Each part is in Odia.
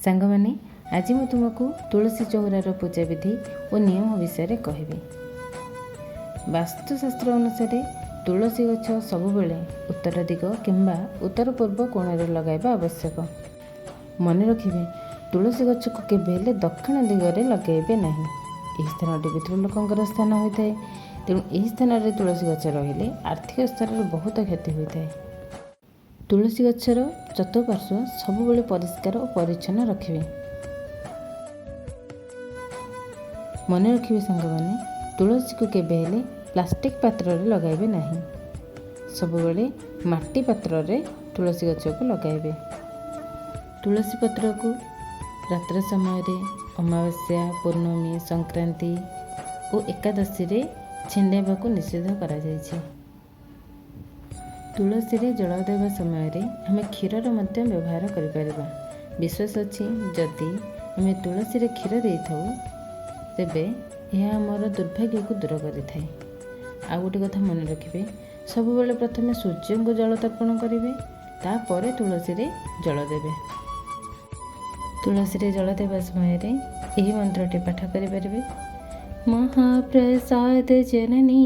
ସାଙ୍ଗମାନେ, ଆଜି ମୁଁ ତୁମକୁ ତୁଳସୀ ଚଉରାର ପୂଜାବିଧି ଓ ନିୟମ ବିଷୟରେ କହିବି। ବାସ୍ତୁଶାସ୍ତ୍ର ଅନୁସାରେ ତୁଳସୀ ଗଛ ସବୁବେଳେ ଉତ୍ତର ଦିଗ କିମ୍ବା ଉତ୍ତର ପୂର୍ବ କୋଣରେ ଲଗାଇବା ଆବଶ୍ୟକ। ମନେ ରଖିବେ, ତୁଳସୀ ଗଛକୁ କେବେ ହେଲେ ଦକ୍ଷିଣ ଦିଗରେ ଲଗାଇବେ ନାହିଁ। ଏହି ସ୍ଥାନଟି ପିତୃଲୋକଙ୍କର ସ୍ଥାନ ହୋଇଥାଏ। ତେଣୁ ଏହି ସ୍ଥାନରେ ତୁଳସୀ ଗଛ ରହିଲେ ଆର୍ଥିକ ସ୍ତରରେ ବହୁତ କ୍ଷତି ହୋଇଥାଏ। ତୁଳସୀ ଗଛର ଚତୁଃପାର୍ଶ୍ୱ ସବୁବେଳେ ପରିଷ୍କାର ଓ ପରିଚ୍ଛନ୍ନ ରଖିବେ। ମନେ ରଖିବେ ସାଙ୍ଗମାନେ, ତୁଳସୀକୁ କେବେ ହେଲେ ପ୍ଲାଷ୍ଟିକ୍ ପାତ୍ରରେ ଲଗାଇବେ ନାହିଁ। ସବୁବେଳେ ମାଟି ପାତ୍ରରେ ତୁଳସୀ ଗଛକୁ ଲଗାଇବେ। ତୁଳସୀ ପତ୍ରକୁ ରାତ୍ର ସମୟରେ, ଅମାବାସ୍ୟା, ପୂର୍ଣ୍ଣମୀ, ସଂକ୍ରାନ୍ତି ଓ ଏକାଦଶୀରେ ଛିଣ୍ଡାଇବାକୁ ନିଷେଧ କରାଯାଇଛି। ତୁଳସୀରେ ଜଳ ଦେବା ସମୟରେ ଆମେ କ୍ଷୀରର ମଧ୍ୟ ବ୍ୟବହାର କରିପାରିବା। ବିଶ୍ୱାସ ଅଛି, ଯଦି ଆମେ ତୁଳସୀରେ କ୍ଷୀର ଦେଇଥାଉ, ତେବେ ଏହା ଆମର ଦୁର୍ଭାଗ୍ୟକୁ ଦୂର କରିଥାଏ। ଆଉ ଗୋଟେ କଥା ମନେ ରଖିବେ, ସବୁବେଳେ ପ୍ରଥମେ ସୂର୍ଯ୍ୟଙ୍କୁ ଜଳ ତର୍ପଣ କରିବେ, ତାପରେ ତୁଳସୀରେ ଜଳ ଦେବେ। ତୁଳସୀରେ ଜଳ ଦେବା ସମୟରେ ଏହି ମନ୍ତ୍ରଟି ପାଠ କରିପାରିବେ: ମହାପ୍ରସାଦ ଜନନୀ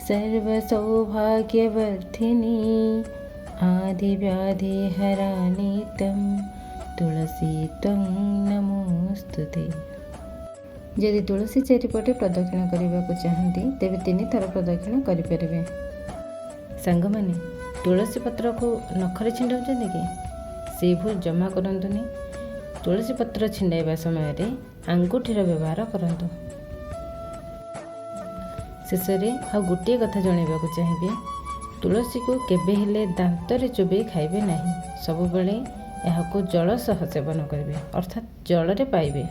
ସର୍ବସୌଭାଗ୍ୟବର୍ଦ୍ଧିନୀ ଆଦିବ୍ୟାଧି ହରା ନିତ୍ୟಂ ତୁଳସୀ ତ୍ୱଂ ନମୋସ୍ତୁତେ। ଯଦି ତୁଳସୀ ଚାରିପଟେ ପ୍ରଦକ୍ଷିଣ କରିବାକୁ ଚାହାନ୍ତି, ତେବେ ତିନି ଥର ପ୍ରଦକ୍ଷିଣ କରିପାରିବେ। ସାଙ୍ଗମାନେ, ତୁଳସୀ ପତ୍ରକୁ ନଖରେ ଛିଣ୍ଡାଉଛନ୍ତି କି? ସେ ଭୁଲ ଜମା କରନ୍ତୁନି। ତୁଳସୀ ପତ୍ର ଛିଣ୍ଡାଇବା ସମୟରେ ଆଙ୍ଗୁଠିର ବ୍ୟବହାର କରନ୍ତୁ। ଶେଷରେ ଆଉ ଗୋଟିଏ କଥା ଜଣାଇବାକୁ ଚାହିଁବି, ତୁଳସୀକୁ କେବେ ହେଲେ ଦାନ୍ତରେ ଚୋବେଇ ଖାଇବେ ନାହିଁ। ସବୁବେଳେ ଏହାକୁ ଜଳ ସହ ସେବନ କରିବେ, ଅର୍ଥାତ୍ ଜଳରେ ପାଇବେ।